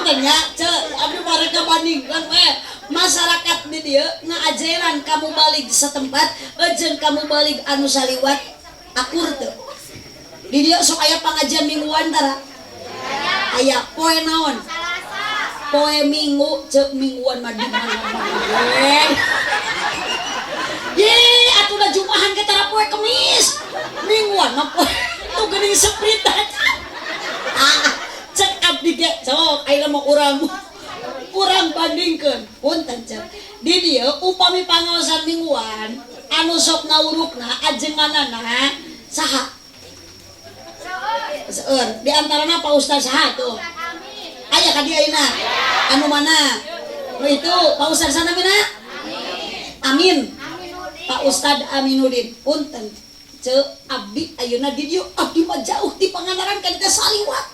Punten ya, ce, abdi mereka bandingkan we masyarakat di dieu ngaajaran ka mubalig setempat jeung ka mubalig anu saliwat akur teu? Di dieu sok aya pangajian mingguan tara? Aya. Poe naon? Poe Minggu. Cek, mingguan mah di mana? Ye, atuh da Jumahan ke tara poe Kemis. Mingguan mah poe tuh geuning Sprite. Ah, cek abdi ge sok ayeuna mah urang urang bandingkeun. Punten, cek. Di dieu upami pangaosan mingguan anu sok ngawurukna ajenganana saha? Seueur. Di antarana Pak Ustaz saha tuh? Aya ka dieu ayeuna? Anu mana? Nu itu Pak Ustaz sana mina? Amin. Pak Ustad Aminuddin. Punten, ce, abdi ayeuna di dieu, abdi mah jauh di Pangandaran kan teh saliwat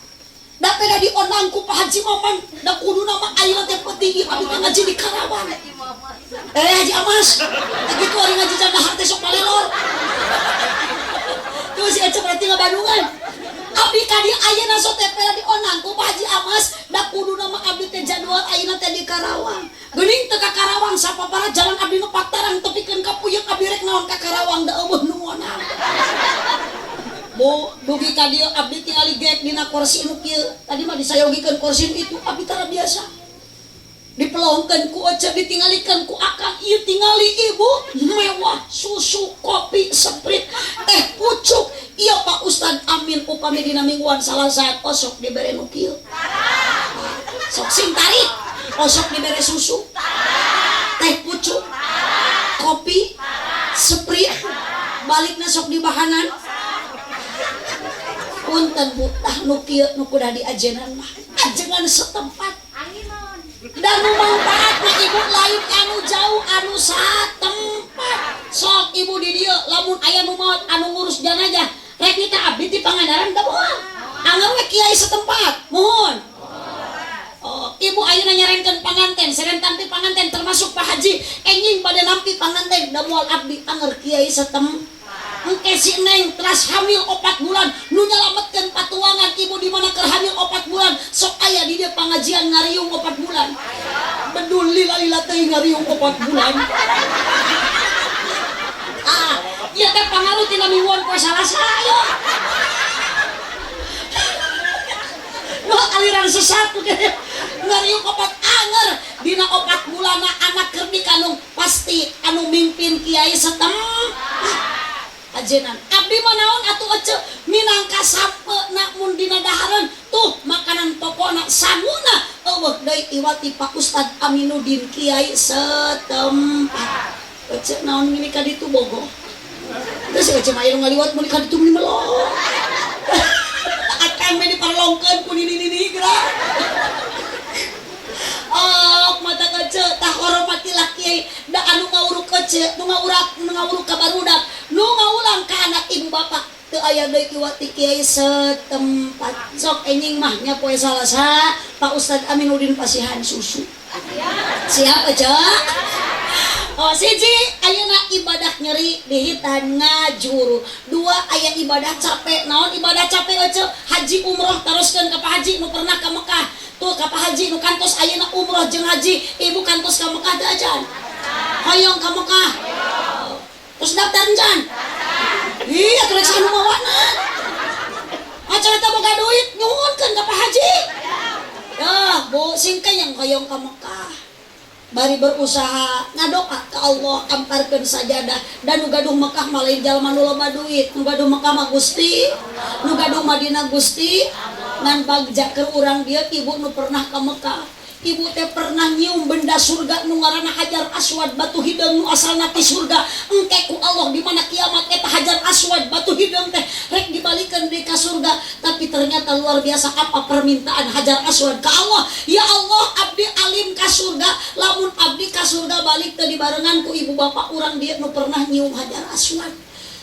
da peda diondang ku Pak Haji Maman, da kuduna mah ayeuna teh penting abdi teh ngaji di Karawang. Eh, Haji Amas teh kitu, ari ngaji can dahar teh sok palelor. Tuh si Ece berarti ngabandungan. Abdi ka dieu ayeuna sok teh peda diondang ku Pak Haji Amas, da kuduna mah abdi teh jadwal ayeuna teh di Karawang. Geuning teu ka Karawang sapapara jalan abdi nepak tarang tepikeun ka puyeng. Abdi rek naon ka Karawang, da euweuh nu ngonang. Bu, dugi ka dieu abdi tingali gek dina kursi nu kieu. Tadi mah disayogikeun kursi nu itu, abdi tara biasa. Dipelongkeun ku Ece, ditinggalikeun ku akang. Ieu tingali ibu mewah, susu, kopi, Sprite, teh pucuk. Ieu Pak Ustad Amin upami dina mingguan Salasa osok dibere nu kieu? Sok sing tarik. Osok dibere susu, teh pucuk, kopi, Sprite, balikna sok dibahanan. Punten, Bu, tah nu kieu nu kudah diajenan mah ajengan setempat dan nu manfaatna, ibu, lain anu jauh, anu satempat. Sok ibu di dieu lamun aya nu maot, anu ngurus jenazah rek kita abdi di Pangandaran da moal, angger we kiai setempat. Mohon. Oh, ibu ayeuna nyarengkeun panganten, serentan ti panganten termasuk Pak Haji enjing bade nampi panganten da moal abdi, anger kiai setempat. Engke si Neng teras hamil 4 bulan, nu nyalametkeun patuangan ibu di mana keur hamil 4 bulan, sok aya di dieu pangajian ngariung 4 bulan? Bedul lila lila teuing ngariung 4 bulan. Ah, ieu teh pangaruh tina mingguan poe Salasa ayo. Wah, aliran sesat tuh ngariung opat. Anger dina 4 bulan anak keur dikandung pasti anu mimpin kiai setem ajenan. Abdi mah naon atuh, ece, minangka sampe mun dina dahareun tuh makanan pokokna sanguna euweuh deui iwati Pak Ustad Aminuddin kiai setempat. Ece naon ngini ka ditu bogoh. Terus ece mah aya ngaliwat mun ka ditu meuni melong. Akang mah diparlongkeun ku nini-nini geura. Oh, mata kece tah hormatilah kiai, da anu ngawuruk kece, nu ngawurak, nu ngawuruk ka barudak, nu ngawulang ka anak ibu bapak teu aya deui iwati kiai setempat. Sok enjing mah nya poe Salasa Pak Ustad Aminuddin pasihan susu. Siap aja. Oh, siji ayeuna ibadah nyeri dihitan ngajuru. Dua, aya ibadah capek. Naon ibadah capek aja? Haji umroh teruskeun ka Pak Haji nu pernah ka Mekah. Tuh ka Pak Haji nu kantos ayeuna umroh jeung haji, ibu kantos ka Mekah teu acan? Hoyong ka Mekah? Terus daftar encan? Iya, rek anu mawana. Acan eta boga duit, nyuhunkeun ka Pak Haji. Ya, Bu, sing yang hoyong ka Mekah. Bari berusaha ngadoa ka Allah, amparkeun sajadah, dan nu gaduh Mekah mah lain jalma nu loba duit, nu gaduh Mekah mah Gusti, nu gaduh Madinah Gusti. Ngan bagja keur urang dieu, ibu nu pernah ka Mekah, ibu teh pernah nyium benda surga nu ngaranna Hajar Aswad, batu hideung nu asalna ti surga. Engke ku Allah di mana kiamat eta Hajar Aswad, batu hideung teh rek dibalikeun deui ka surga. Tapi ternyata luar biasa, apa permintaan Hajar Aswad ka Allah? Ya Allah, abdi alim ka surga, lamun abdi ka surga balik teh dibarengan ku ibu bapak urang dieu nu pernah nyium Hajar Aswad.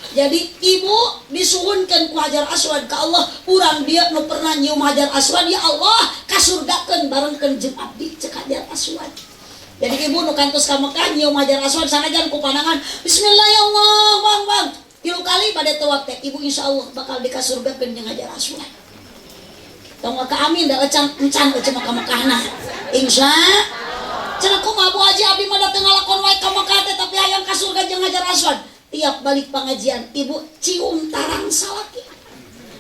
Jadi ibu disuhunkan ku Hajar Aswad ka Allah, urang dieu nu pernah nyium Hajar Aswad, ya Allah kasurgakeun barengkeun jeung abdi, cek Hajar Aswad. Jadi ibu nu kantos ka Mekah nyium Hajar Aswad sanajan ku pandangan, bismillah ya Allah, bang bang tilu kali pada tawaf teh, ibu insya Allah bakal dikasurgakeun jeung Hajar Aswad. Tong ka amin da ecan encan ece mah ka Mekahna. Insya cenah kumaha Bu Haji abdi mah da teu ngalakon wae ka Mekah teh tapi hayang ka surga jeung Hajar Aswad. Tiap balik pengajian ibu cium tarang salaki.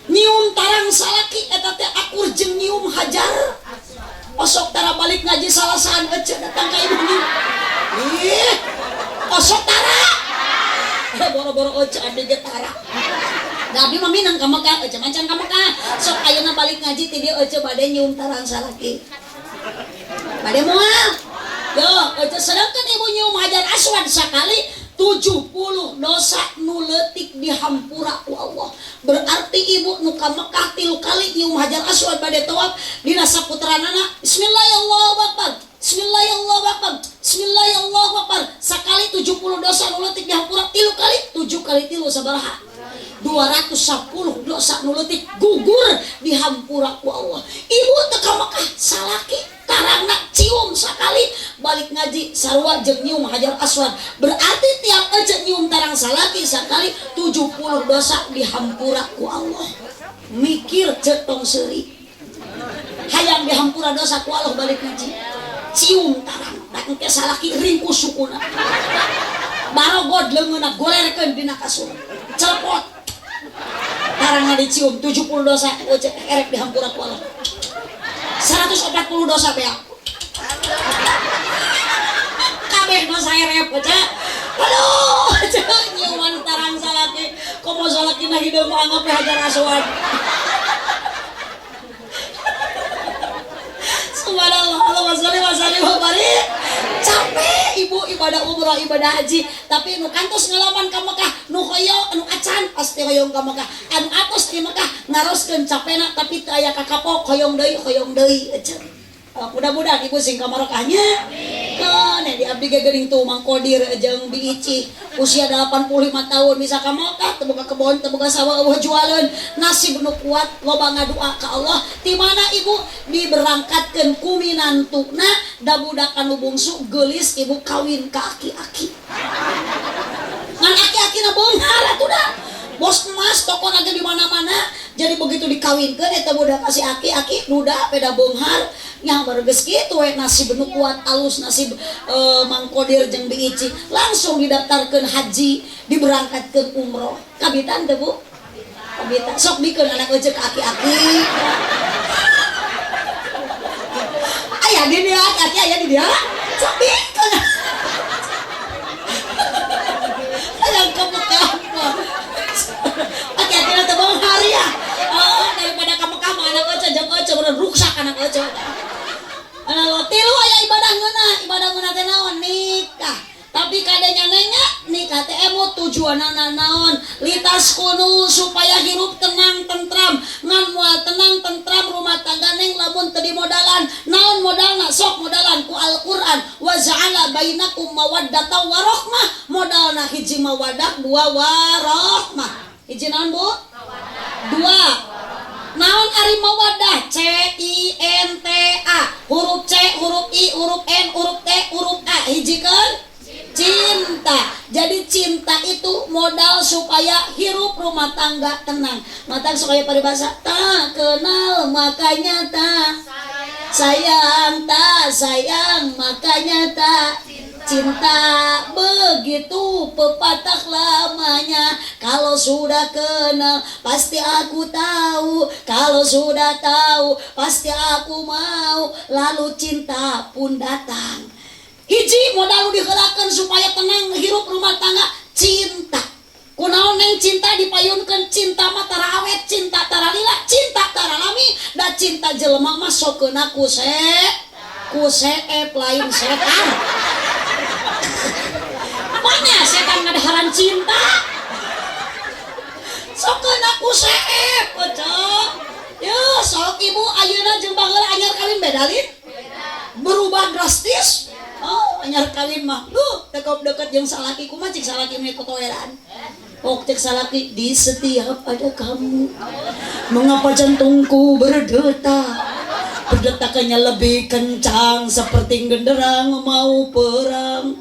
Nyium tarang salaki eta teh akur jeung nyium Hajar. Osok tara balik ngaji salasaan ece datang ka ibu nyium. Ih, osok tara. Boro-boro ece abdi ge tara. Da abdi mah minang ka Mekah, ece macan ka Mekah. Sok ayeuna balik ngaji ti dieu ece bade nyium tarang salaki. Bade moal? Yo, ece sedangkan ibu nyium Hajar Aswad sakali 70 dosa nu leutik dihampura ku Allah. Berarti ibu nu ka Mekah 3 kali nyium Hajar Aswad bade tawaf dina saputeranana Bismillahirrahmanirrahim. Bismillahirrahmanirrahim. Bismillahirrahmanirrahim. Sakali 70 dosa nu leutik dihampura 3 kali, 7 kali 3 sabaraha? 210 dosa nu leutik gugur dihampura ku Allah. Ibu teu ka Mekah salaki tarangna cium sakali balik ngaji sarua jeung nyium Hajar Aswad. Berarti tiap ece nyium tarang salaki sakali 70 dosa dihampura ku Allah. Mikir ceuk tong seuri. Hayang dihampura dosa ku Allah balik ngaji. Cium tarang, da engke salaki ringkus sukuna. Barogod leungeunna golerkeun dina kasur. Celepot. Tarangna dicium 70 dosa ece erek dihampura ku Allah. 140 dosa beak. Kabeh dosa erep ece. Aduh, ece nyiuman tarang salaki. Komo salakina hideung mah anggap Hajar Aswad. Subhanallah, Allahumma sholli wa sallim wa barik. Capek ibu ibadah umroh, ibadah haji, tapi nu kantos ngalaman ka Mekah, nu hoyong, nu acan pasti hoyong ka Mekah. Anu atos di Mekah ngaroskeun capena tapi teu aya kakapok hoyong deui ece. Mudah-mudahan ibu sing ka Marokahnya. Kan di abdi ge geuning tuh Mang Kodir jeung Bi Ici usia 85 tahun bisa ka Mekah teu boga kebon teu boga sawah eueuh jualeun nasib nu kuat loba ngadua ka Allah ti mana ibu diberangkatkeun ku minantuna da budak anu bungsu geulis ibu kawin ka aki-aki ngan aki-akina beunghar atuh da bos emas toko lagi di mana-mana jadi begitu dikawinkeun eta budak ka si aki-aki duda peda beunghar nya baru geus kitu we nasib nu kuat alus nasib Mang Kodir jeung Bi Ici langsung didaftarkeun haji diberangkatkeun umroh kabitan teu Bu kabitan sok bikeun anak ece ka aki-aki aya di dia aki-aki aya di dia sok bikeun hayang ka Mekah mah aki-aki teh beunghar ya oh daripada ka Mekah mah anak ece jeung ece bener ruksak anak ece. Anu tilu aya ibadah ngeunah, ibadah ngeunah teh naon? Nikah. Tapi kadenya nenya nikah teh emut tujuanana naon? Litas kunu supaya hirup tenang tentram. Ngan moal tenang tentram rumah tangga neng lamun teu dimodalan. Naon modalna? Sok modalan ku Al-Qur'an. Wa ja'ala bainakum mawaddatan warahmah. Modalna hiji mawaddah, dua warahmah. Hiji naon, Bu? Mawaddah. Dua. Naon ari mawaddah? C I N T A. Huruf C, huruf I, huruf N, huruf T, huruf A. Hijikeun cinta. Jadi cinta itu modal supaya hirup rumah tangga tenang. Matang supaya paribasa tak kenal makanya tak sayang, tak sayang makanya tak cinta. Begitu pepatah lamanya, kalau sudah kenal pasti aku tahu, kalau sudah tahu pasti aku mau, lalu cinta pun datang. Hiji modal diheulakeun supaya tenang hirup rumah tangga cinta. Kunaon neng cinta dipayunkeun, cinta mah tara awet, cinta tara lila, cinta tara lami, da cinta jelema mah sokeuna ku seep lain setan. Mana setan ngadaharan cinta? Sokeuna ku seep, kocok. Yo, sok ibu ayeuna jeung baheula anyar kawin beda lin? Berubah drastis. Oh, anyar kawin mah. Duh, tekop deket jeung salaki kumaha cik salaki mah totoeran. Oh, cek salaki di setiap ada kamu. Mengapa jantungku berdetak? Berdetakannya lebih kencang seperti genderang mau perang.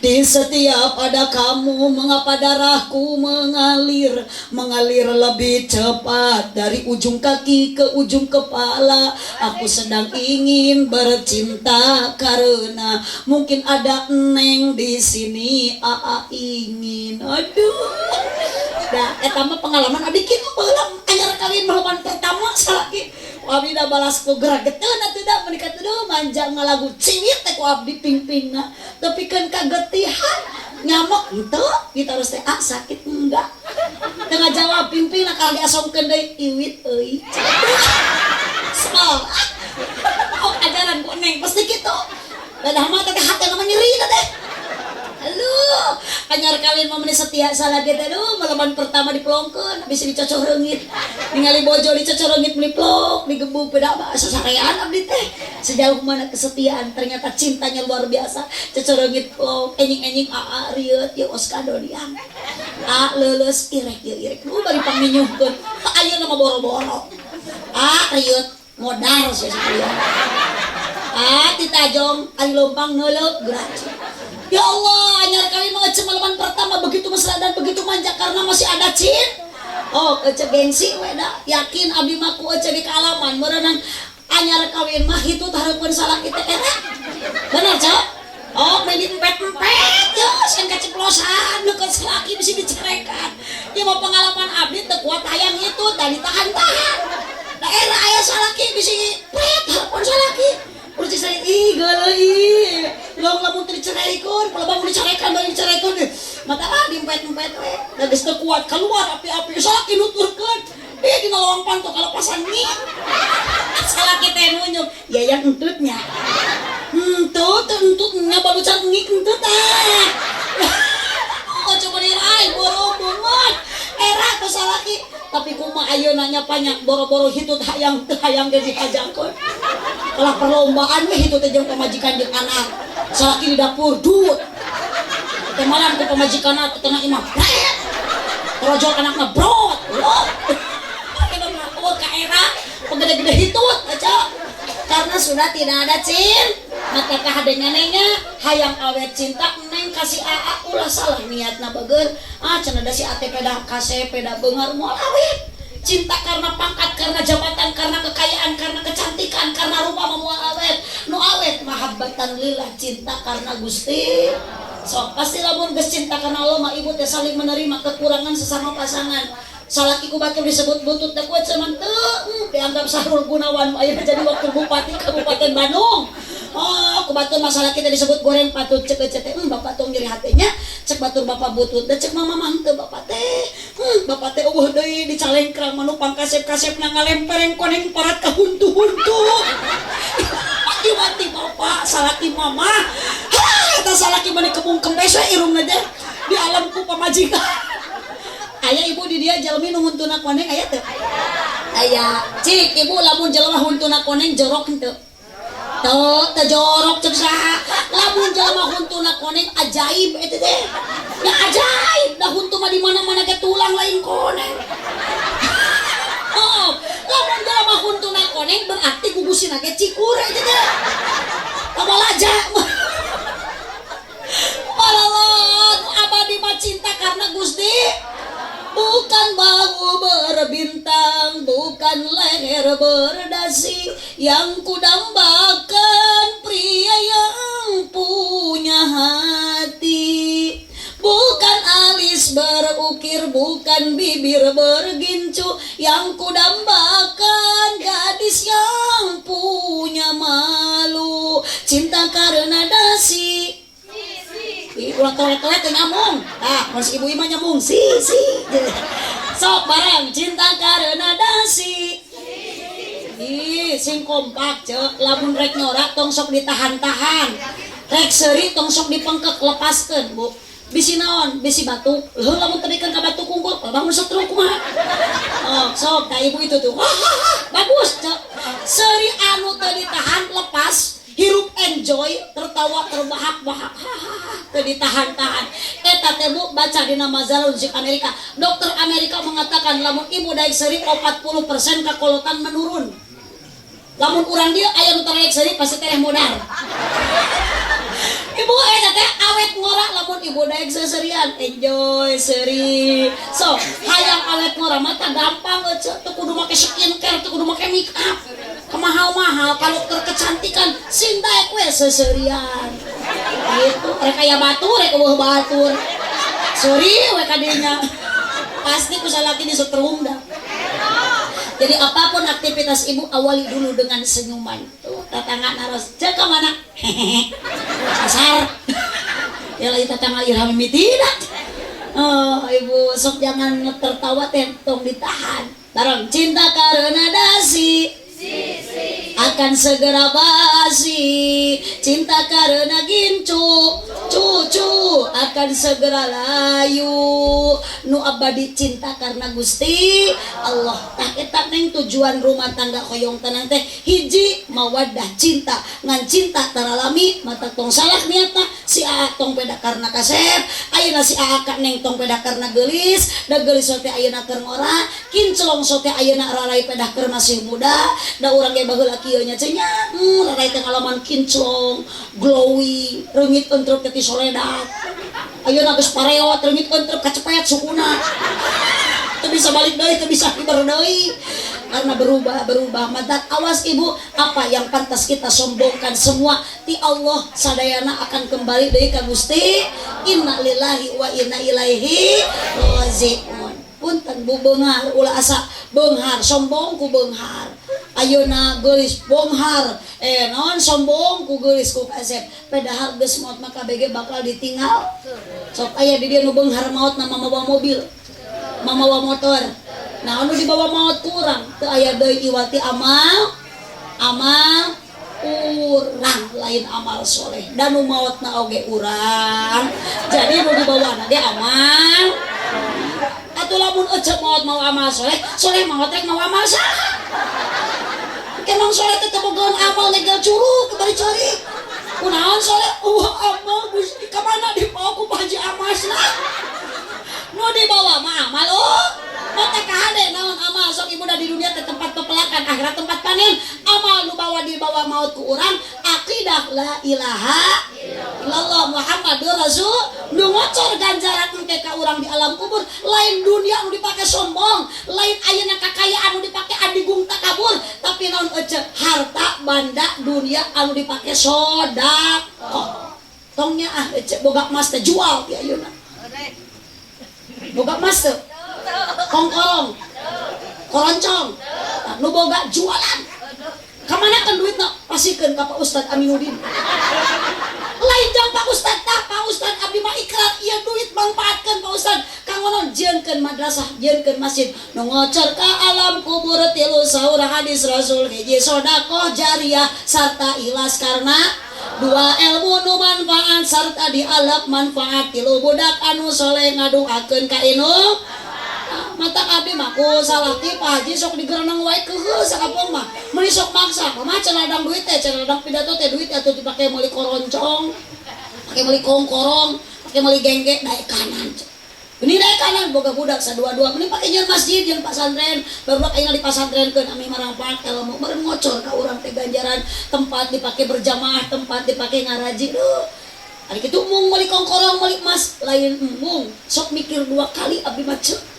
Di setiap ada kamu, mengapa darahku mengalir, mengalir lebih cepat dari ujung kaki ke ujung kepala. Aku sedang ingin bercinta karena mungkin ada neng di sini. Aa ingin. Aduh. Dah, eta mah pengalaman abdi kitu baheula anyar kawin malaman pertama salaki. Abdi da balas ku gerageteun atuh da meuni katuh manja ngalagu ciwit teh ku abdi pingpingna. Tapi kan kagetihan nyamok henteu ditaros teh, "Ah, sakit enggak?" Teu ngajawab pingpingna, kalau diasongkeun deui, "Iwit euy." Sebel. Oh, ajaran ku neng pasti kitu. Dadah mah teh hate mah nyeri teh. Aduh, anyar kawin mah meuni setia salaki teh, aduh, malaman pertama dipelongkeun, bisa dicocok reungit. Ningali bojo dicocok reungit meuli plok, digebuk beda mah sasarean abdi teh. Sejauh mana kesetiaan, ternyata cintanya luar biasa. Cocok reungit plok, enjing-enjing aa rieut ye Oscar Dodiang. A leuleus irek ye irek. Nu bari pangminyuhkeun. Ayeuna mah boro-boro. A rieut modar sia sakalian. Ah, titajong ari lompang neuleup geura. Ya Allah, anyar kawin mah ece malaman pertama begitu mesra dan begitu manja karena masih ada cin. Oh, ece gengsi we da. Yakin abdi mah ku ece di kaalaman meureunan anyar kawin mah hitut hareupeun salaki teh era. Bener, Cok? Oh, main empet-empet ya, sing keceplosan deket salaki bisa dicerekan. Ya mau pengalaman abdi teu kuat hayang itu tadi tahan-tahan. Daerah aya salaki bisa pret hareupeun salaki. Terus saya, ih geuleuh ih. Long lamun teu dicereikeun, kalau bangun dicarekan bari dicereikeun deh. Mata lah diempet-empet we. Da geus teu kuat keluar api-api salaki nuturkeun. Ih, dina lawang panto kalepasan nih. Salaki teh nunjuk, ya yang entutnya. Entut, entut nya balucan ngik entut ah. Oh, coba dirai boro banget. Era ku salaki, tapi kumaha ayeuna nya banyak boro-boro hitut hayang teu hayang ge dihajangkeun. Kalah perlombaan we hitut teh jeung pamajikan jeung anak. Salaki di dapur dut. Teh malam ku pamajikan teh tengah imah. Pret. Torojol anakna brot. Loh. Oh, ka era pegede-gede hitut aja. Karena sudah tidak ada cin, maka kahadenya nengnya hayang awet cinta neng kasih aa ulah salah niatna bager. Ah, cenah da si ate peda kasep peda beunghar moal awet. Cinta karena pangkat, karena jabatan, karena kekayaan, karena kecantikan, karena rupa mah moal awet. Nu awet mahabbatan lillah, cinta karena Gusti. Sok pasti lamun geus cinta karena Allah mah ibu teh saling menerima kekurangan sesama pasangan. Salaki ku batur disebut butut da kuat cuman teu dianggap Sahrul Gunawan ayeuna jadi wakil bupati Kabupaten Bandung. Oh, ku batur masalah kita disebut goreng patut cek cek teh, bapak tong nyeri hatenya, cek batur bapak butut da cek mama mah teu bapak teh. Bapak teh eueuh deui dicalengkrang manu pangkasep-kasepna ngalempereng koneng parat ka huntu-huntu. Iwati bapak salaki mama. Ha, eta salaki mah kebung kempes we irungna teh di alam ku pamajikan. Aya ibu di dia jalmi nu huntuna koneng aya teu? Aya. Cik ibu lamun jelema huntuna koneng jorok henteu? Teu, teu jorok cek saha? Lamun jelema huntuna koneng ajaib eta teh. Ya ajaib, da huntu mah di mana-mana ge tulang lain koneng. Oh, lamun jelema huntuna koneng berarti gugusina ge cikur eta teh. Tambah laja. Allah, abadi mah cinta karena Gusti. Bukan bahu berbintang, bukan leher berdasi, yang kudambakan pria yang punya hati. Bukan alis berukir, bukan bibir bergincu, yang kudambakan gadis yang punya malu. Cinta karena dasi. Ih, ulah tolet-tolet teh nyambung. Tah, mun si ibu imah nyambung. Si, si. Sok bareng cinta karena dasi. Ih, sing kompak cek. Lamun rek nyorak tong sok ditahan-tahan. Rek seuri tong sok dipengkek, lepaskeun, Bu. Bisi naon? Bisi batuk. Leuh lamun tebikeun ka batuk kungkul, bangun stroke kumaha? Oh, sok tah ibu itu tuh. Wah, wah, wah, bagus cek. Seuri anu teu ditahan lepas, hirup enjoy, tertawa terbahak-bahak, hahaha, teu ditahan-tahan. Eta teh Bu baca dina majalah Musik Amerika. Dokter Amerika mengatakan lamun ibu daek seuri 40% kakolotan menurun. Lamun urang dia aya nu taraek seuri pasti tereh modar. Ibu eta teh awet ngora lamun ibu daek seserian, enjoy seri. So, hayang awet ngora mah tah gampang ece, teu kudu make skincare, teu kudu make make up. Kemahal-mahal kalau keur kecantikan sing daek we seserian. Gitu, rek aya batur, rek euweuh batur. Sori we kadinya. Pasti ku salaki disetrum dah. Jadi apapun aktivitas ibu, awali dulu dengan senyuman. Tuh, tetangga naros, "Cek ke mana?" "Hehehe. Pasar." Ya lagi tetangga irham tidak. Oh, ibu sok jangan tertawa teh tong ditahan. Bareng cinta karena dasi akan segera basi, cinta karena gincu cucu akan segera layu, nu abadi cinta karena Gusti Allah. Tah eta, neng, tujuan rumah tangga hoyong tenang teh hiji mawaddah cinta, ngan cinta taralami mata tong salah niatna. Si Aa tong peda karena kasep ayeuna, si Aa ka neng tong peda karena geulis, da geulis teh ayeuna keur ngora, kinclong teh ayeuna rarai pedah keur masih muda. Da urang ge baheula kieu nya cenah, rarai teh ngalaman kinclong glowing, reungit entrep teh ti soledat. Ayeuna geus pareot, reungit entrep kacepet sukuna, teu bisa balik deui, teu bisa hiber deui karena berubah berubah. Matak awas ibu, apa yang pantas kita sombongkan semua ti Allah, sadayana akan kembali deui ka Gusti. Innalillahi wa inna ilaihi rajiun. Punten bu, beunghar ulah asa beunghar, sombong ku beunghar. Ayeuna geulis beunghar, naon, sombong ku geulis ku kasep, padahal geus maot maka KBG bakal ditinggal. Sok aya di dieu nu beunghar maot na mamawa mobil, mamawa motor? Nah, anu dibawa maot kurang teu aya deui iwati amal amal urang, lain amal soleh, dan nu maotna oge urang. Jadi nu dibawa ge amal. Atuh lamun ecek maot mau amal soleh, soleh maot rek mau amal saha? Emang soleh teh teu bogaeun amal, negel curug bari ceurik. Kunaon soleh? Amal Gusti, ka mana dibawa ku Pak Haji Amas lah? Nu dibawa mah amal, oh. Mata kahade naon amal sok ibu, da di dunia teh tempat pepelakan, akhirat tempat panen. Amal nu bawa dibawa maut ku urang akidah la ilaha illallah Muhammadur Rasul. Nu ngocor ganjaran engke ka urang di alam kubur lain dunia nu dipake sombong, lain ayeuna kakayaan nu dipake adigung takabur, tapi naon ece, harta banda dunia anu dipake sodakoh. Tongnya ah ece, boga emas teh jual ti ayeuna. Boga emas teu? Kongkorong, koroncong. Nah, nu boga jualan. Kamana kan duitna? Pasikeun ka Pak Ustad Aminuddin. Lain jang Pak Ustad tah, Pak Ustad abdi mah ikrar ieu duit manfaatkeun Pak Ustad. Kanggo naon? Jieunkeun madrasah, jieunkeun masjid. Nu ngocor ka alam kubur tilu saur hadis Rasul: hiji sodakoh jariah sarta ikhlas karena, dua ilmu nu manfaat sarta dialap manfaat, tilu budak anu soleh ngaduakeun ka indung. Mata abdi mah ku salaki Pak Haji sok digereneng wae, keuheul sakampung mah meuni sok maksa. Mama cenah ladang duit teh, cenah ladang pidato teh, duit atuh dipake meuli koroncong, pake meuli kongkorong, pake meuli gengge. Daek kanan ini, daek kanan, boga budak sadua-dua mending pake nyeun masjid, nyeun pasantren. Barudak ayeuna dipasantrenkeun ami marangpat ilmu, meureun ngocor ka urang teh ganjaran tempat dipake berjamaah, tempat dipake ngaraji. Duh, ari kitu mung meuli kongkorong, meuli emas lain embung. Sok mikir dua kali abdi mah ceuk.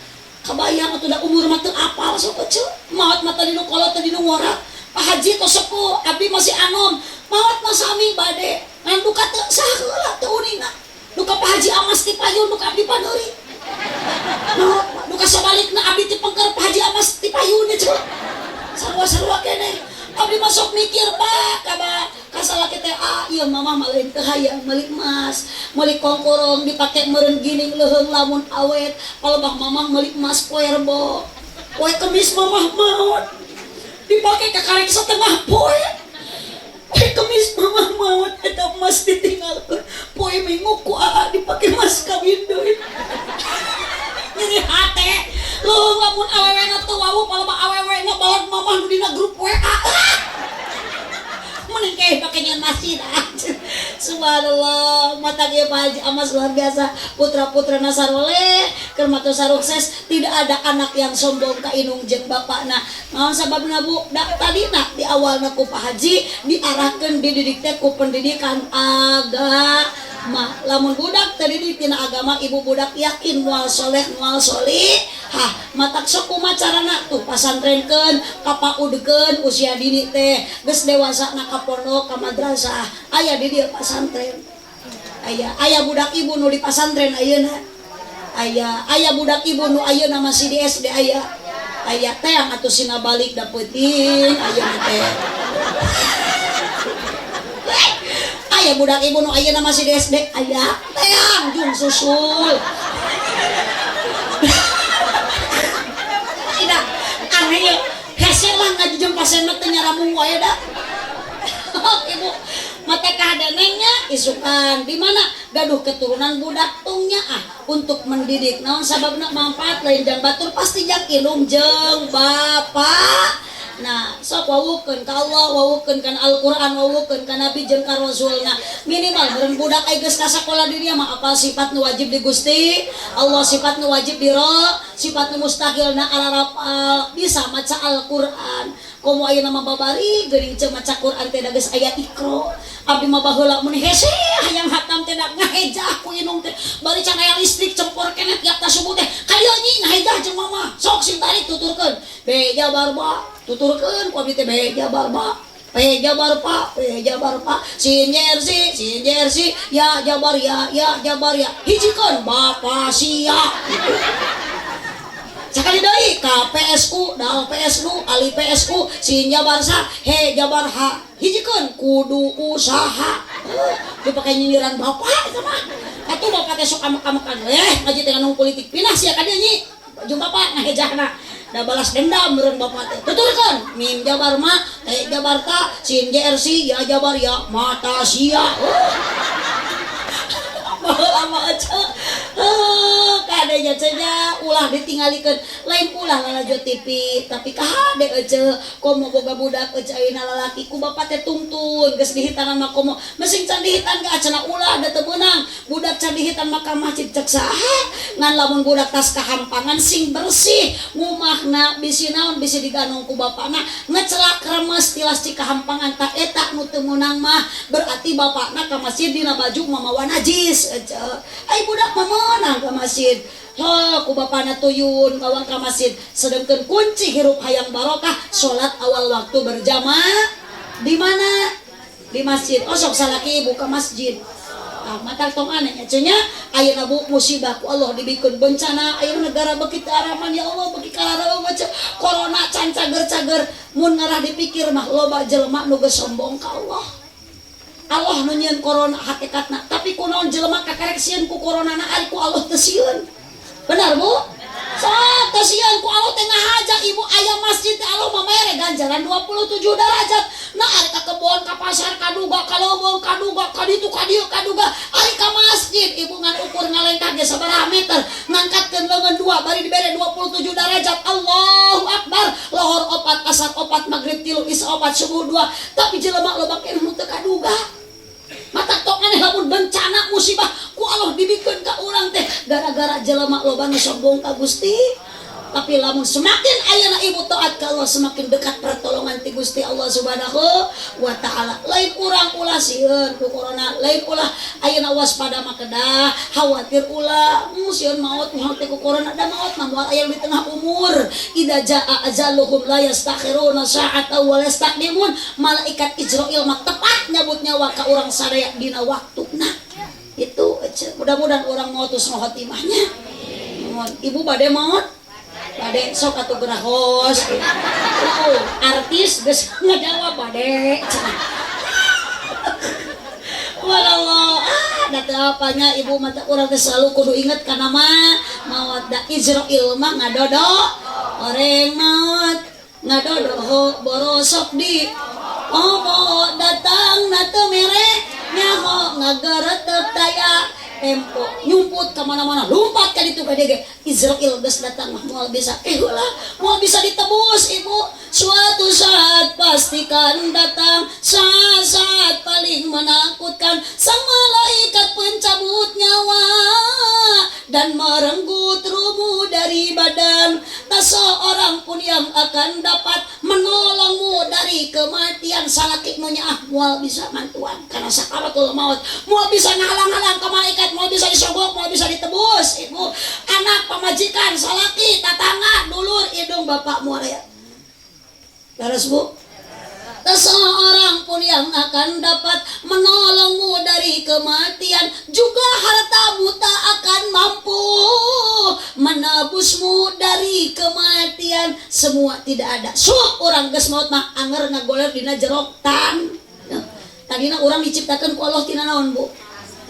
Kabayang atuh da umur mah teu apal. Sok ece, maot mah tadi nu kolot, tadi nu ngora. Pak Haji tos sepuh, abdi masih anom, maot mah sami bade ngan duka teu saheula, teu uninga. Duka Pak Haji Amas ti payun, duka abdi paneuri maot mah. Duka sabalikna, abdi ti pengker, Pak Haji Amas ti payun ece, sarua-sarua keneh. Abdi masuk mikir Pak kaba kasalah kita. Ah iya, mama mah lain teu hayang meuli emas, meuli kongkorong dipake meureun gining leuheung lamun awet. Kalau bah mama meuli emas poe Rebo, poe Kemis mamah maot, dipake kakarek setengah poe. Poe Kemis mamah maot, eta emas ditinggalkeun, poe Minggu ku aa dipake mas kawin deui. Nyeri hate leuheung lamun awewe na teu wawuh, palebah awewe na balad mamah nu dina grup WA. Mending kayak pake nyeun masjid. Subhanallah. Subhanallah, mata kieu Pak Haji Amas luar biasa, putra-putra nasaroleh keur mata sukses, tidak ada anak yang sombong ka indung jeung bapakna. Naon sababna, Bu? Da tadina di awalna ku Pak Haji diarahkeun, dididik teh ku pendidikan agama. Lamun budak terdidik tina agama, ibu, budak yakin moal soleh, moal solih. Hah, matak sok kumaha carana tuh, pasantrenkeun, ka PAUD-keun usia dini teh, geus dewasa na ka pondok, ka madrasah. Aya di dieu pasantren? Aya. Aya budak ibu nu di pasantren ayeuna? Aya. Aya budak ibu nu ayeuna masih di SD? Aya. Aya. Teang atuh sina balik da peuting ayeuna teh. Aya budak ibu nu ayeuna masih di SD? Aya. Teang jung susul. Tidak aneh ya, hese lah ngaji jeung pasien mah teu nyaramung wae da. Ibu mata kahadanengnya isukan di mana gaduh keturunan budak tungnya ah untuk mendidik. Naon sababna? Manfaat lain jang batur, pasti jang indung jeung bapak. Nah, sok wawukeun ka Allah, wawukeun kana Al-Qur'an, wawukeun ka Nabi jeung ka Rasulna. Minimal meureun budak ai geus ka sakola di dieu mah apal sifat nu wajib di Gusti Allah, sifat nu wajib di ro, sifat nu mustahil na ararapal, bisa maca Al-Qur'an. Komo ayeuna mah babari geuning ceu maca Qur'an teh da geus aya Iqra. Abdi mah baheula mun hese hayang hatam teh da ngahejah ku indung teh. Bari can aya listrik, cempor keneh tiap subuh teh. Ka dieu nyi ngahejah jeung mama. Sok sing tarik, tuturkeun. Be jabar ba, tuturkeun ku abdi teh be jabar ba. P jabar pa, P jabar pa, sin jer si, sin jer si, ya jabar ya, ya jabar ya. Hijikeun bapa sia. Sakali deui K PSU, dal PSU, alif PSU, sin jabar sa, he jabar ha. Hijikeun kudu usaha. Dipakai nyinyiran bapak eta mah. Atuh bapak teh sok amek-amekan, eh ngaji teh nganung politik, pindah sia ka dieu nyi. Jeung bapak ngahejahna. Da balas dendam meureun bapak teh. Tuturkeun mim jabar ma, te jabar ta, sin jer si, ya jabar ya, mata sia. Baheula mah ece. Kadenya cenah ulah ditinggalikeun, lain ulah lalajo TV, tapi kahade ece komo boga budak ece ayeuna lalaki, ku bapak teh tungtun geus dihitanan mah, komo mesing can dihitan ge cenah ulah da teu meunang budak can dihitan mah ka masjid, cek saha. Ngan lamun budak tas kahampangan, sing bersih ngumahna, bisi naon, bisi diganong ku bapakna ngecelak remes tilas cikahampangan, tak eta nu teu meunang mah, berarti bapakna ka masjid dina baju mamawa najis ece. Ai budak mah meunang ka masjid. Ho, ku bapana tuyun kawang ka masjid. Sedangkan kunci hirup hayang barokah salat awal waktu berjamaah di mana? Di masjid. Oh, sok salaki ibu ka masjid. Ah, matak tong aneh nya cenah ayeuna bu, musibah ku Allah dibikeun bencana, ayeuna negara beuki teu araman, ya Allah, beuki karareueung ece, corona can cager-cager. Mun ngarah dipikir mah loba jelema nu geus sombong ka Allah. Allah nu nyieun corona hakikatna, tapi kunaon jelema kakarek sieun ku corona na, ari ku Allah teu sieun? Benar, Bu? Sok teu sieun ku Allah teh ngahaja ibu aya masjid teh, Allah mah mere ganjaran 27 derajat. Nah, ari ka kebon, ka pasar kaduga, ka leuweung kaduga, ka ditu ka dieu kaduga. Ari ka masjid ibu ngan ukur ngalengkah ge sabaraha meter, ngangkatkeun leungeun dua bari dibere 27 derajat. Allahu Akbar. Lohor opat, asar opat, maghrib tilu, isya opat, subuh dua. Tapi jelema loba keneh nu teu kaduga. Mata tok aneh lamun bencana musibah ku Allah dibikeun ka urang teh gara-gara jelema loba nu sombong ka Gusti. Tapi lamun semakin ayeuna ibu taat ka Allah, semakin dekat pertolongan ti Gusti Allah Subhanahu wa taala. Lain urang ulah sieun ku corona, lain ulah ayeuna waspada mah kedah, khawatir ulah, sieun maot maot teh ku corona, da maot mah moal aya di tengah umur. Idza jaa ajaluhum la yastakhiruna sa'atan wa la yastaqdimun. Malaikat Ijrail mah tepat nyabut nyawa ka urang sadaya dina waktuna. Itu mudah-mudahan orang maot husnul khotimahnya. Ibu bade maot? Bade, sok atuh gerahos. Oh, artis geus ngajawab bade. Walallah, ah, da teu apanya ibu, mata urang teh selalu kudu inget kana mah maot, da Ijrail mah ngadodo oreng maot, ngadodo borosok di omo, datang na teu mere nyaho, ngageretep taya tempo, nyumput ke mana-mana, lompat ka ditu ka dieu ge. Izrail geus datang mah moal bisa, eh ulah, moal bisa ditebus ibu. Suatu saat pastikan datang saat-saat paling menakutkan. Sang dan merenggut ruhmu dari badan. Tak seorang pun yang akan dapat menolongmu dari kematian. Salaki nu nyaah moal bisa mantuan karena sakaratul maut. Moal bisa ngahalang-halang ke malaikat, moal bisa disogok, moal bisa ditebus. Ibu, anak, pamajikan, salaki, tatangga, dulur, indung, bapak moal aya. Leres, Bu? Tak seorang pun yang akan dapat menolongmu dari kematian. Juga hartamu tak akan mampu menebusmu dari kematian. Semua tidak ada. Sok urang geus maut mah anger ngagoler dina jerok tan. Tadina urang diciptakan ku Allah tina naon, Bu?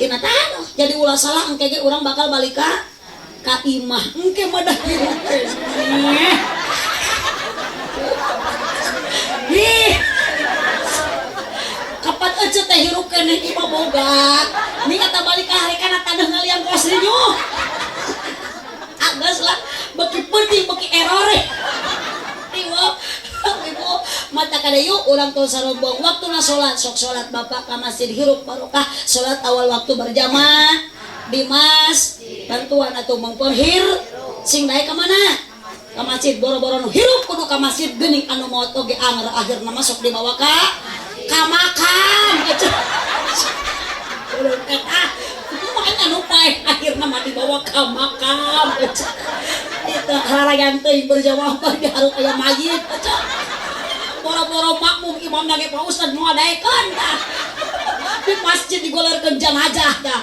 Tina tanah. Jadi ulah salah, engke ge urang bakal balik ka imah. Engke mah dah hirup keneh. Ih. Kapan ece teh hirup keneh imah boga. Ni kata balik ka hari kana taneuh ngaliang kos rinyuh. Geus lah, beki penting beki error. Ibu, ibu, mata kada yuk urang tong sarombong. Waktuna salat, sok salat bapak ka masjid, hirup barokah, salat awal waktu berjamaah di mas bantuan atau mengperhir sing daek ka mana? Ka masjid. Boro-boro nu hirup kudu ka masjid, geuning anu maot oge anger akhirna masuk dibawa ka makam. Eta makanya anu paeh akhirna mah dibawa ka makam. Itu harayan teuing berjamaah mah diharuk aya mayit. Boro-boro makmum, imam ge Pak Ustad moal daekeun tah. Di masjid digolerkeun jenazah tah.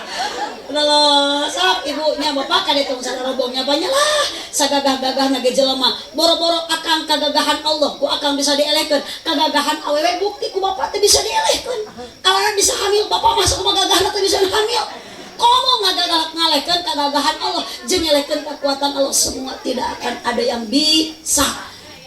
Lalu sok ibunya bapak kade tong sarobongnya banyak lah sagagah-gagahna ge jelema. Boro-boro akang, kagagahan Allah ku akang bisa dielehkeun. Kagagahan awewe bukti ku bapak teh bisa dielehkeun. Awewe bisa hamil, bapak masuk mah gagahna teh bisa hamil. Komo ngagagal ngalehkeun kagagahan Allah jeung ngelehkeun kekuatan Allah, semua tidak akan ada yang bisa.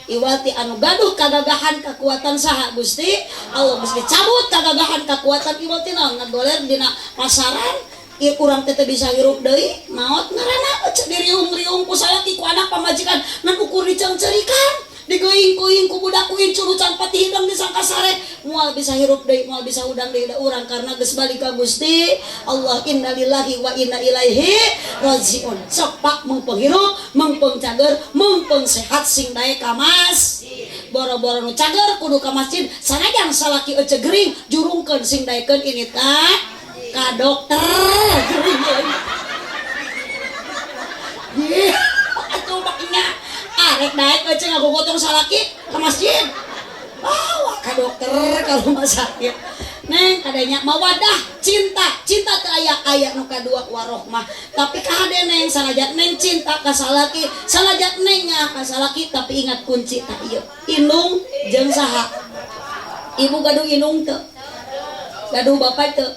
Iwati anu gaduh kagagahan kekuatan saha? Gusti Allah. Geus dicabut kagagahan kekuatan, iwati naon ngagoler dina pasaran. Ieu urang teh teu bisa hirup deui, maot ngaranna ece diriung-riung ku salaki, ku anak, pamajikan, ngan ukur diceungceurikan, digeuing-geuing ku budak, ku incurucan pati hidang disangka sare. Moal bisa hirup deui, moal bisa hudang deui da urang karena geus balik ka Gusti Allah. Innalillahi wa inna ilaihi rajiun. Sok Pak, mengpeng hirup, mengpeng cager, mengpeng sehat, sing daek ka mas. Boro-boro nu cager kudu ka masjid, sanajan salaki ece gering, jurungkeun sing daekeun ini ka ka dokter gering. Ih, atuh maknya arek daek ece ngagogotong salaki ke masjid, bawa ke dokter, ke rumah sakit. Neng, kadanya mawadah, cinta, cinta teu aya, aya nu kadua warohmah. Tapi kahade neng, sanajan neng cinta ka salaki, sanajan neng nya ka salaki, tapi ingat kunci tak ieu indung jeung saha? Ibu gaduh indung teu? Gaduh bapak teu?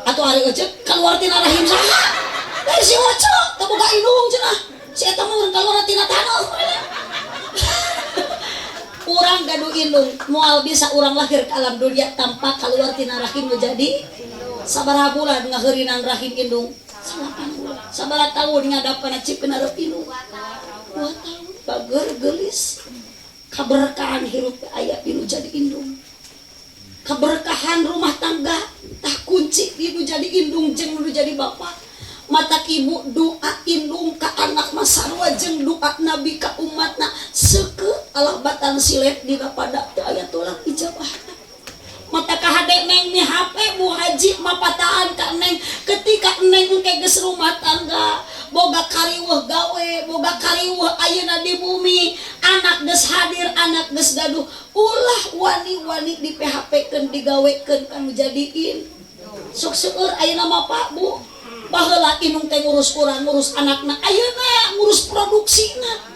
Atau ari ece keluar tina rahim saha? Dari si Oce teu boga indung cenah, si eta mah urang keluar tina taneuh. Urang gaduh indung, moal bisa urang lahir ke alam dunia tanpa keluar tina rahim. Nu jadi sabaraha bulan ngaheurinan rahim indung? 8 bulan. Sabaraha tahun ngadap kana cip kana indung? 2 tahun. Bager gelis, kaberkahan hirup aya dinu jadi indung, keberkahan rumah tangga tah kunci dinu jadi indung jeung nu jadi bapak. Mata ibu, doa indung ka anak mah sarua jeung doa nabi ka umatna, seukeut Allah batang silet dina pada teu aya tolak ijabahna. Mata kahade neng nih HP, Bu Haji mapataan ka neng, ketika neng engke geus rumah tangga, boga kariweuh gawe, boga kariweuh ayeuna di bumi, anak geus hadir, anak geus gaduh, ulah wani-wani di PHP keun, digawekeun kanu jadiin. Sok seueur ayeuna mah, Pak, Bu. Baheula indung teh ngurus urang, ngurus anakna, ayeuna ngurus produksina.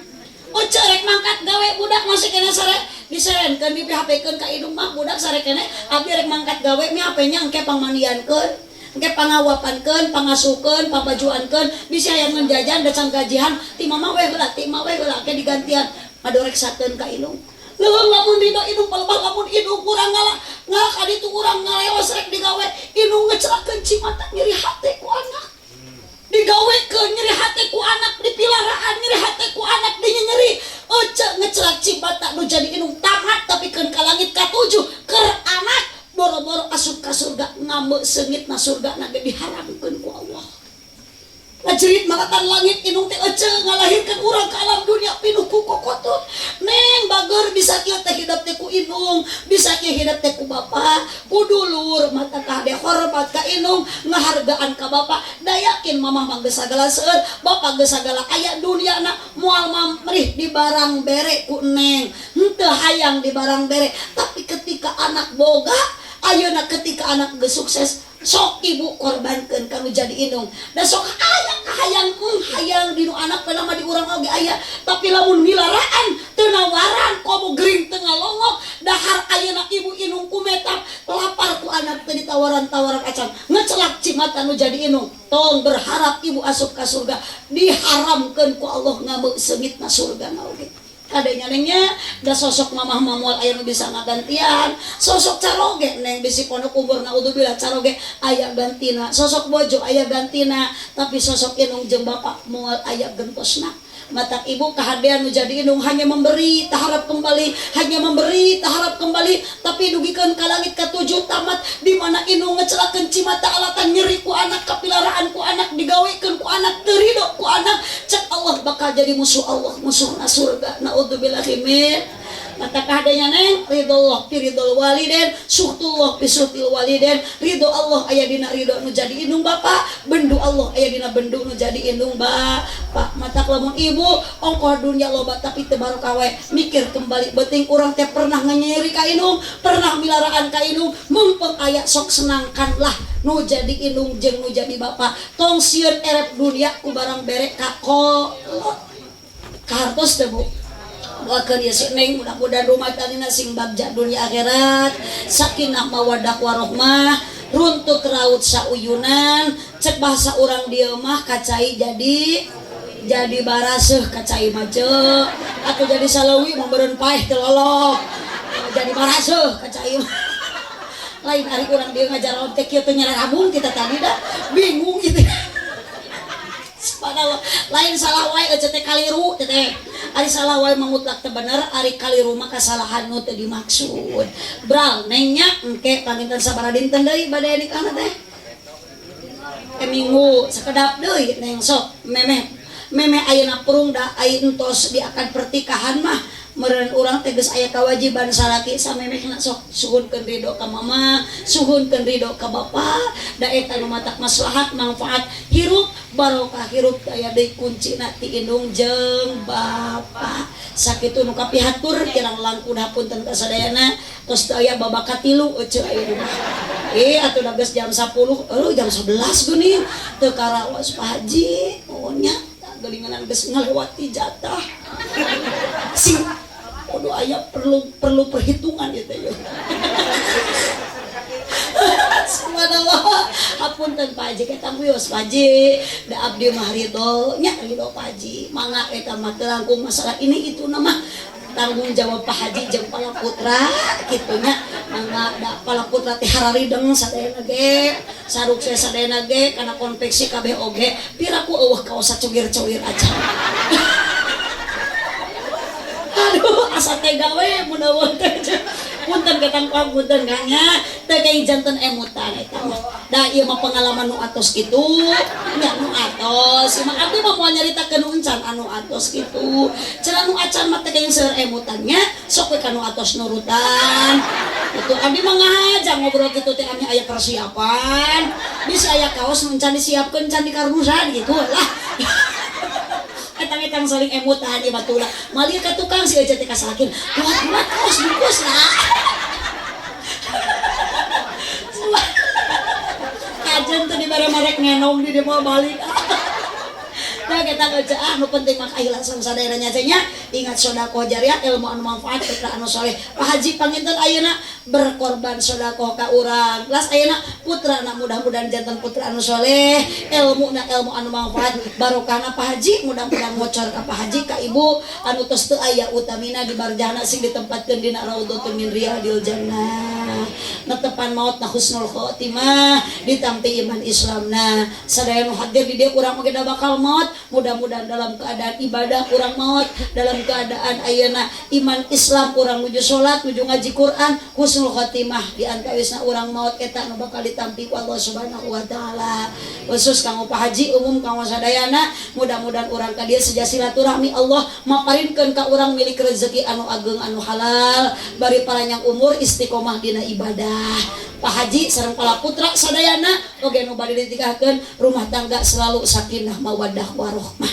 Oh, rek mangkat gawe, budak masih kena sare diserenkeun, di PHP keun ka indung mah. Budak sare kene, abdi rek mangkat gawe, mi HP nya engke pangmandiankeun, engke pangawapankeun, pangasukeun, pabajuankeun, bisi hayang jajan da can gajihan ti mama we heula, ti mama we heula, engke digantian, madoreksakeun ka indung. Leuweung lamun ridho indung palebah, lamun indung kurang ngalah ngalah ka ditu, urang ngaleos rek digawe, indung ngecelakeun cimata, nyeri hate ku anak. Digawekeun nyeri hate ku anak, dipilaraan nyeri hate ku anak, dinyeri ece ngecelak cimata nu jadi indung tamat tapi keun ka langit katujuh keur anak. Boro-boro asup ka surga, ngambek seungit na surga na ge diharamkeun ku Allah. Ngajerit maratan langit indung teh ece ngalahirkeun urang ka alam dunia pinuh ku kokotut. Neng bager bisa kieu teh hidep teh ku indung, bisa kieu hidep teh ku bapa, ku dulur mata kahade hormat ka indung, ngahargaan ka bapa. Da yakin mamah mah geus sagala seueur, bapa geus sagala aya duniana moal mamrih di barang bere ku neng. Henteu hayang di barang bere, tapi ketika anak boga ayeuna ketika anak geus sukses sok ibu korbankeun ka nu jadi indung. Da sok aya kahayang hayang dinu anak pernah mah di urang oge aya, tapi lamun milaraan teu nawaran komo gering teu ngalongok dahar ayeuna ibu indung kumetap lapar ku anak teu ditawaran-tawaran acan ngecelak cimata nu jadi indung. Tong berharap ibu asup ka surga, diharamkeun ku Allah ngabeuk seungitna surga na oge. Kadenya nengnya da sosok mamah mamual aya nu bisa ngagantian, sosok caroge neng bisi pondok umur naudzubillah caroge aya gantina, sosok bojo aya gantina, tapi sosok indung jeung bapak moal aya gentosna. Matak ibu kahadean nu jadi indung hanya memberi taharap kembali, hanya memberi taharap kembali, tapi dugikeun ka langit katujuh tamat di mana indung ngecelakeun cimata alatan nyeri ku anak, kapilaraan ku anak, digawekeun ku anak, teu ridho ku anak, cek Allah bakal jadi musuh Allah, musuhna surga, naudzubillahi min. Mata kahadenya neng ridho Allah fi ridhol waliden, suhtullah fi suhtil waliden. Ridho Allah aya dina ridho nu jadi indung bapa, bendu Allah aya dina bendu nu jadi indung bapak. Mata lamun ibu ongkoh dunia loba tapi teu barokah wae, mikir kembali beuting urang teh pernah nganyeri ka indung, pernah milaraan ka indung, mumpung aya sok senangkanlah nu jadi indung jeung nu jadi bapa. Tong sieun erep dunia ku barang bere ka kolot. Kahartos teh Bu. Doakeun ya si Neng mudah-mudahan rumah tangga sing bagja dunia akhirat, sakinah mawaddah warahmah, runtut raut sauyunan. Cek bahasa urang dieu mah kacai jadi baraseuh kacai mah ceu atau jadi salawi meureun paeh teu lolok jadi baraseuh kacai mah. Lain ari urang dieu ngajaran teh kieu teh nyarabung kita tadi dah bingung gitu. Subhanallah, lain salah wae ece teh kaliru teh. Ari salah wae mah mutlak teu bener, ari kaliru mah kasalahan nu teu dimaksud. Bral nengnya engke panginten sabaraha dinten deui bade nikahna teh? Minggu sakedap deui neng sok memeh memeh ayeuna purung da ai entos di akad pertikahan mah meureun urang teh geus aya kewajiban salaki samemehna sok suhunkeun ridho ka mama, suhunkeun ridho ka bapa, da eta nu matak maslahat manfaat hirup barokah hirup aya deui kuncina ti indung jeung bapa. Sakitu nu kapihatur kirang langkung hapunten ka sadayana. Tos teu aya babak katilu ece ayeuna mah. Atuh da geus jam 10, eueuh jam 11 geuning teu karaos Pak Haji. Oh nya geuningan geus ngalewati jatah. Sing kudu aya perlu perhitungan ieu teh. Subhanallah. Hapunten Pak Haji eta wios Pak Haji. Da abdi mah ridho nya ridho Pak Haji. Mangga eta mah teu langkung masalah ini itu nama tanggung jawab Pak Haji jeung pala putra kitu nya. Mangga da pala putra teh hararideng sadayana ge, sarukses sadayana ge kana konveksi kabeh oge. Piraku eueuh kaos cugir-cugir aja. Aduh, asa tega we mun eueuh teh. Punten katang punten kang nya, teu kayak janten emutan eta mah. Da ieu mah pengalaman nu atos kitu, nya nu atos. Ieu mah abdi mah moal nyaritakeun nu encan anu atos kitu. Cenah nu acan mah teh kayak seueur emutannya, sok we ka nu atos nurutan. Itu abdi mah ngahaja ngobrol kitu teh ame aya persiapan. Bisa aya kaos nu encan disiapkeun encan dikardusan gitu lah. Etang-etang saling emutan ieu batula. Malia ka tukang si ece teh kasalakin. Kuat-kuat kaos bungkus lah. Kajen tuh di bare-marek ngenong di dia mau balik. Nah kita ngece ah nu penting mah keikhlasan sadayana nya. Ingat sedekah jariah ilmu anu manfaat putra anu soleh. Pak Haji panginten ayeuna berkorban sedekah ka urang. Las ayeuna putra na mudah-mudahan janten putra anu soleh, ilmu na ilmu anu manfaat, barokahna Pak Haji mudah-mudahan ngocor ka Pak Haji ka ibu anu tos teu aya utamina di barjahna sing ditempatkeun dina raudhatun min riyadil jannah. Netepan maut na husnul khotimah, ditampi iman Islamna. Sadaya nu hadir di dieu, urang oge da bakal maut, mudah-mudahan dalam keadaan ibadah urang maut, dalam keadaan ayeuna iman Islam, urang nuju salat, nuju ngaji Quran, husnul khotimah di antawisna urang maut eta nu bakal ditampi ku Allah Subhanahu wa taala. Khusus kanggo Pak Haji, umum kanggo sadayana, mudah-mudahan urang ka dieu seja silaturahmi, Allah maparinkeun ka urang milik rezeki anu ageng, anu halal, bari paranjang umur, istiqomah dina ibadah. Pak Haji sareng para putra sadayana oge nu bade ditikahkeun, rumah tangga selalu sakinah mawaddah warohmah.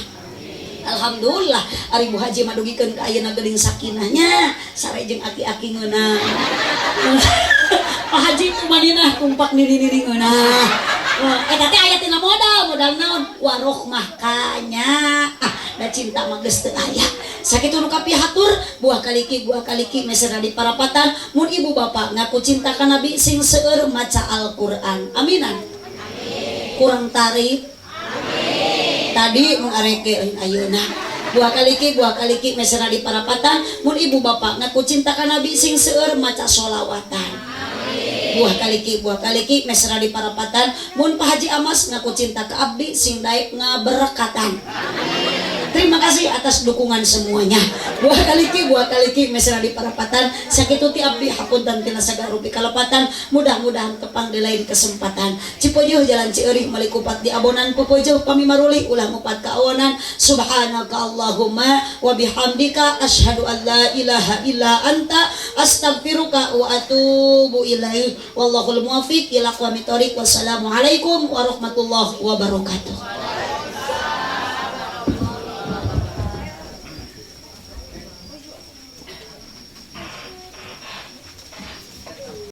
Alhamdulillah, ari Bu Haji madugikeun ka ayeuna geuning sakinahnya, sare jeung aki-aki ngeunah. Pak Haji kumaninah kumpak nini-nini ngeunah. Eta teh aya tina modal, modal naon? Warohmah kanya. Ah, da cinta mah geus teu aya. Sakitu nu kapihatur, buah kaliki, buah kaliki meserna di parapatan, mun ibu bapak ngaku cinta ka Nabi, sing seueur maca Al-Qur'an. Aminan. Kurang tarif. Tadi mun areke lain ayeuna. Buah kaliki, buah kaliki meserna di parapatan, mun ibu bapak ngaku cinta ka Nabi, sing seueur maca sholawatan. Buah kaliki, buah kaliki mesra di parapatan, mun Pak Haji Amas ngaku cinta ke abdi, sing daek ngaberkatan. Terima kasih atas dukungan semuanya. Buah kaliki, buah kaliki mesra di parapatan, sakitu ti abdi, hapunten tina sagala rupi kalepatan, mudah-mudahan tepang di lain kesempatan. Cipojoh jalan Cieurih meuli kupat di abonan, popojoh pami maruli ulah ngupat kaawonan. Subhanaka Allahumma wa bihamdika, asyhadu an la ilaha illa anta, astaghfiruka wa atubu ilaik. Wallahul muwaffiq ila aqwamit thoriq. Wassalamualaikum warahmatullahi wabarakatuh.